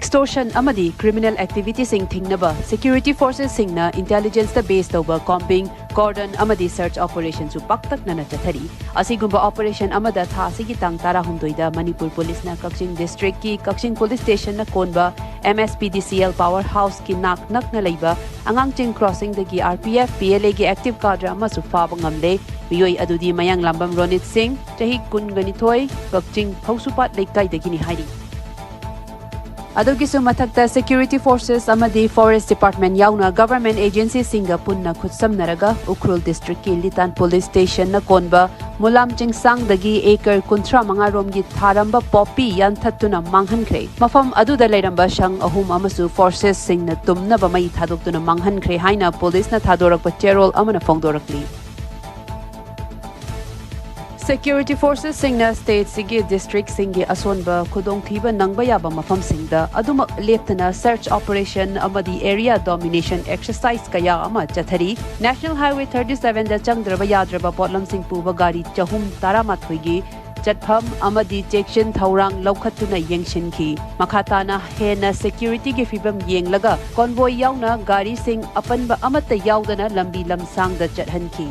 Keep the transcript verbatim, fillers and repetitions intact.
Extortion ꯑꯃꯗꯤ criminal activityꯁꯤꯡ ꯊꯤꯡꯅꯕ security forcesꯁꯤꯡꯅ intelligenceꯇ base ꯇꯧꯕ combing, cordon ꯑꯃꯗꯤ search operationꯁꯨ ꯄꯥꯛꯇꯛꯅꯅ ꯆꯠꯊꯔꯤ꯫ ꯑꯁꯤꯒꯨꯝꯕ operation ꯑꯃꯗ ꯊꯥ ꯑꯁꯤꯒꯤ ꯇꯥꯡ ꯇꯔꯥꯍꯨꯝꯗꯣꯏꯗ ꯃꯅꯤꯄꯨꯔ ꯄꯨꯂꯤꯁꯅ ꯀꯛꯆꯤꯡ districtꯀꯤ ꯀꯛꯆꯤꯡ police stationꯅ ꯀꯣꯟꯕ M S P D C L power houseꯀꯤ ꯅꯥꯛ ꯅꯛꯅ ꯂꯩꯕ ꯑꯉꯥꯡꯆꯤꯡ crossingꯗꯒꯤ R P F P L Aꯒꯤ active cadre ꯑꯃꯁꯨ ꯐꯥꯕ ꯉꯝꯂꯦ꯫ ꯃꯤꯑꯣꯏ ꯑꯗꯨꯗꯤ ꯃꯌꯥꯡꯂꯥꯝꯕꯝ ꯔꯣꯅꯤꯠ ꯁꯤꯡ, ꯆꯍꯤ ꯀꯨꯟꯒ ꯅꯤꯊꯣꯏ, ꯀꯛꯆꯤꯡ ꯐꯧꯁꯨꯄꯥꯠ ꯂꯩꯀꯥꯏꯗꯒꯤꯅꯤ ꯍꯥꯏꯔꯤ꯫ ꯑꯗꯨꯒꯤꯁꯨ ꯃꯊꯛꯇ security forces ꯑꯃꯗꯤ forest department ꯌꯥꯎꯅ government agencyꯁꯤꯡꯒ ꯄꯨꯟꯅ ꯈꯨꯠꯁꯝꯅꯔꯒ ꯎꯈ꯭ꯔꯨꯜ districtꯀꯤ ꯂꯤꯇꯥꯟ police stationꯅ ꯀꯣꯟꯕ ꯃꯨꯂꯥꯝ ꯆꯤꯡꯁꯥꯡꯗꯒꯤ acre ꯀꯨꯟꯊ꯭ꯔꯥ ꯃꯉꯥ ꯔꯣꯝꯒꯤ ꯊꯥꯔꯝꯕ poppy ꯌꯥꯟꯊꯠꯇꯨꯅ ꯃꯥꯡꯍꯟꯈ꯭ꯔꯦ꯫ ꯃꯐꯝ ꯑꯗꯨꯗ ꯂꯩꯔꯝꯕ ꯁꯪ ꯑꯍꯨꯝ ꯑꯃꯁꯨ forcesꯁꯤꯡꯅ ꯇꯨꯝꯅꯕ ꯃꯩ ꯊꯥꯗꯣꯛꯇꯨꯅ ꯃꯥꯡꯍꯟꯈ꯭ꯔꯦ ꯍꯥꯏꯅ ꯄꯨꯂꯤꯁꯅ ꯊꯥꯗꯣꯔꯛꯄ ꯆꯦꯔꯣꯜ ꯑꯃꯅ ꯐꯣꯡꯗꯣꯔꯛꯂꯤ꯫ Security forcesꯁꯤꯡꯅ stateꯁꯤꯒꯤ districtꯁꯤꯡꯒꯤ ꯑꯁꯣꯟꯕ ꯈꯨꯗꯣꯡꯊꯤꯕ ꯅꯪꯕ ꯌꯥꯕ ꯃꯐꯝꯁꯤꯡꯗ ꯑꯗꯨꯃꯛ ꯂꯦꯞꯇꯅ search operation ꯑꯃꯗꯤ area domination exercise ꯀꯌꯥ ꯑꯃ ꯆꯠꯊꯔꯤ꯫ National Highway thirty sevenꯗ ꯆꯪꯗ꯭ꯔꯕ ꯌꯥꯗ꯭ꯔꯕ ꯄꯣꯠꯂꯝꯁꯤꯡ ꯄꯨꯕ ꯒꯥꯔꯤ ꯆꯍꯨꯝ ꯇꯔꯥꯃꯥꯊꯣꯏꯒꯤ ꯆꯠꯐꯝ ꯑꯃꯗꯤ ꯆꯦꯛꯁꯤꯟ ꯊꯧꯔꯥꯡ ꯂꯧꯈꯠꯇꯨꯅ ꯌꯦꯡꯁꯤꯟꯈꯤ꯫ ꯃꯈꯥ ꯇꯥꯅ ꯍꯦꯟꯅ securityꯒꯤ ꯐꯤꯕꯝ ꯌꯦꯡꯂꯒ convoy ꯌꯥꯎꯅ ꯒꯥꯔꯤꯁꯤꯡ ꯑꯄꯟꯕ ꯑꯃꯠꯇ ꯌꯥꯎꯗꯅ ꯂꯝꯕꯤ ꯂꯝꯁꯥꯡꯗ ꯆꯠꯍꯟꯈꯤ꯫